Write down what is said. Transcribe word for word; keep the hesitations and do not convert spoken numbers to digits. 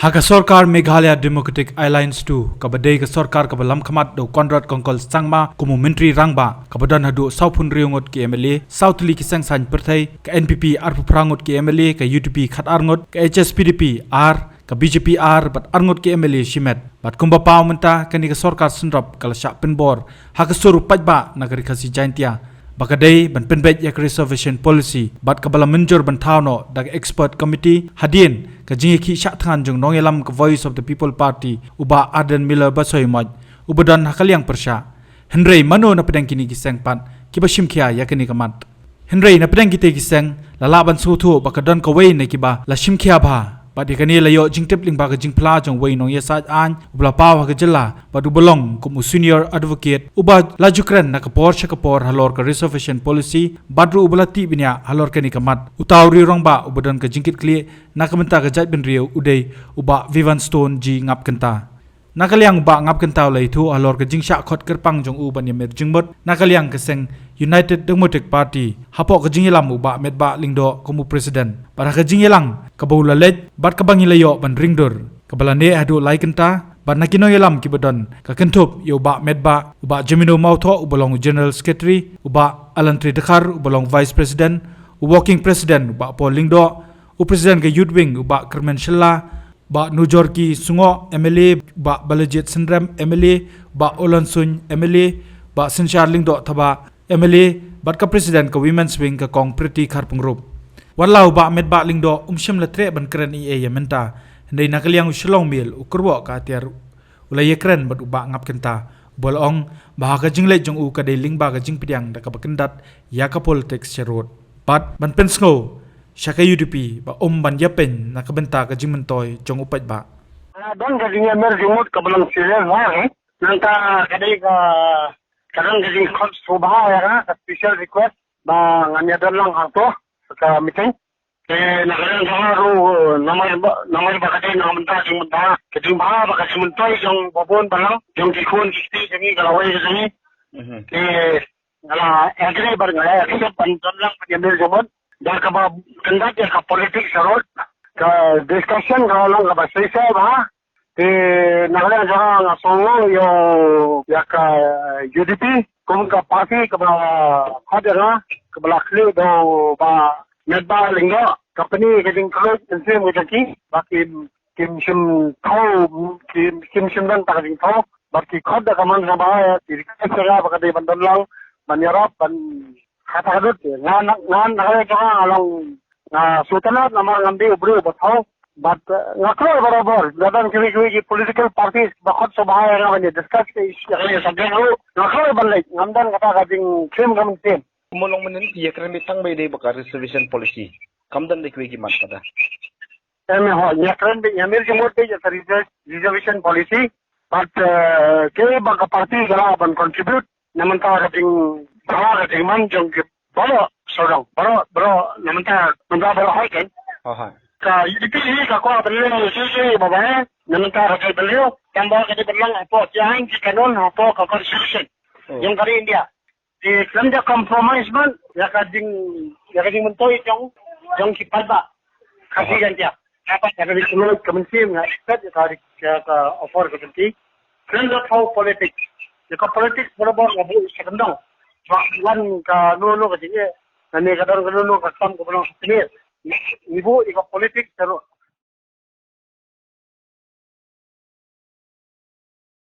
Ha ka sorkar Meghalaya Democratic Alliance two, kaba dei ka sorkar kaba lamkhmat da u Conrad Kongkol Sangma kum u Myntri Rangbah, kaba don haduh sawphew hynriew ngut ki M L A, saw tylli ki seng saiñ pyrthei, ka N P P arphew phra ngut ki M L A, ka U D P khatar ngut, ka H S P D P ar, ka B J P ar, bad ar ngut ki M L A shimet. Bad kumba paw mynta, kane ka sorkar synrop ka la shah pynbor ha ka sur u paidbah na ka Ri Khasi Jaintia, ba ka dei ban pynbeit ïa ka reservation policy, bad kaba la mynjur ban thaw noh da ka expert committee hadien ka jingïakhih shah thngan jong u nongïalam ka Voice of the People Party, u Bah Ardent Miller Basaiawmoit, uba don ha ka liang pyrshah. Hynrei mano na pdeng kine ki seng pat kiba shim khia ïa kane ka mat? Hynrei na pdeng kitei ki seng, la lah ban sngewthuh ba ka don kawei na kiba la shim khia bha, bad ïa kane la ïoh jingtip lyngba ka jingphla jong uwei u nongïasaid aiñ uba la paw ha ka jylla bad uba long kum u senior advocate, uba la ju kren na ka por sha ka por halor ka reservation policy, bad ruh uba la tih bniah halor kane ka mat, uta u riewrangbah uba don ka jingkitkhlieh na ka bynta ka jaitbynriew, u dei u Bah Vivianstone G Ngapkynta. Na ka liang u Bah Ngapkynta u la ïathuh halor ka jingshah khot kyrpang jong u ban ïamir jingmut na ka liang ka seng United Democratic Party, hapoh ka jingïalam u Bah Metbah Lyngdoh kum u president. Bad ha ka jingïalang kaba u la leit bad kaba ngi la ïoh ban ringdur, kaba la neh haduh lai kynta, bad na ki nongïalam kiba don, ka kynthup ïa u Bah Metbah, u Bah Jemino Mawthoh uba long u General Secretary, u Bah Allantry Dkhar uba long Vice President, u Working President u Bah Paul Lyngdoh, u President ka Youth Wing u Bah Kyrmen Shylla, Bah Nujorki Shngoh M L A, Bah Balajied Synrem M L A, Bah Ollan Suin M L A, Bah Synshar Lyngdoh Thabah M L A, bad ka President ka Women's Wing ka Kong Pretty Kharpyngrope. Wat la u Bah Metbah Lyngdoh um shym la treh ban kren ei ei ïa mynta, hynrei na ka liang u Shillong Mail, u kyrwoh ka atiar, u la ïakren bad u Bah Ngapkynta, uba la ong ba ha ka jingleit jong u ka dei lyngba ka jingpdiang da kaba kyndat ïa ka politics sha rud, bad ban pynsngew sha ka U D P ba um ban ïapeiñ na ka bynta ka jingmyntoi jong u paidbah. Don ka jingïamir jingmut kaba long serious bha, eh. Nangta ka dei ka, ka don ka jingkhot sngewbha ïa nga, ka special request ba ngan ïa don lang hangto ka meeting. Te na ka liang jong nga ruh, namar ba, namar ba ka dei na ka bynta jong, bynta ka jingbha ba ka jingmyntoi jong babun balang jong ki khun ki kti jong ngi ka lawei ka jong ngi. Mhm. Te nga la agree bad nga la accept ban don lang ban ïamir jingmut. Da kaba kyndat ïa ka politics sha rud, ka discussion ka long kaba shisha bha. Te na ka liang jong nga nga sngew ïa, ïa ka U D P kum ka party kaba khot ïa nga, kaba la khlieh da u Bah Metbah Lyngdoh, ka pyni ka jingkyrduh mynsiem ka jong ki ba kim, kim shym thaw, kim, kim shym don ta ka jingthaw, bad ki khot da ka mon kaba ïa, ki request ïa nga ba ka dei ban don lang ban ïarap ban kata ka dut. Nga, nga, nga, nga, nga long, nga sngewtynnat namar ngam dei u briew ba thaw. Bad, eh, nga kloi barabor, lada don kiwei kiwei ki political parties ba khot sngewbha ïa nga ban ïa discuss ka issue, ka issue subject ruh, nga kloi ban leit, ngam don kata ka jingkhim ka mynsiem. Kumno long mynnin, ïa kren beit tang ba ïa dei ba ka reservation policy. Kam don da kiwei ki mat kata. Em, ho, ïa kren beit, ïamir jingmut beit ïa ka reserv-, reservation policy. Bad, eh, kiei ba ka party ka lah ban contribute na mynta ka jing, ba ka jingman jong ki baroh sawdong, baroh, baroh, na mynta, mynta baroh hoi kan. Oh, hoi. Ka U D P hi ka kwah ban leh shisha shisha ba bha, na mynta ka jingpynlong, tang ba ka jingpynlong hapoh ki aiñ ki kanun, hapoh ka constitution. Oh. Jong ka ri India. Te khlem da compromise ban ïa ka jing, ïa ka jingmyntoi jong, jong ki paidbah. Ka jingkyndiah. Ka pat ïa ka jingkyndiah ka mynsiem, nga expect ïa ka, ïa ka offer ka jong ki. Khlem da thaw politics. Ïa ka politics barabor nga buh sha kyndong. Ba wan kano kano ka jingeh, lane ka don kano kano ka kam kaba long ha khmih, ngi buh ïa ka politics sha rud.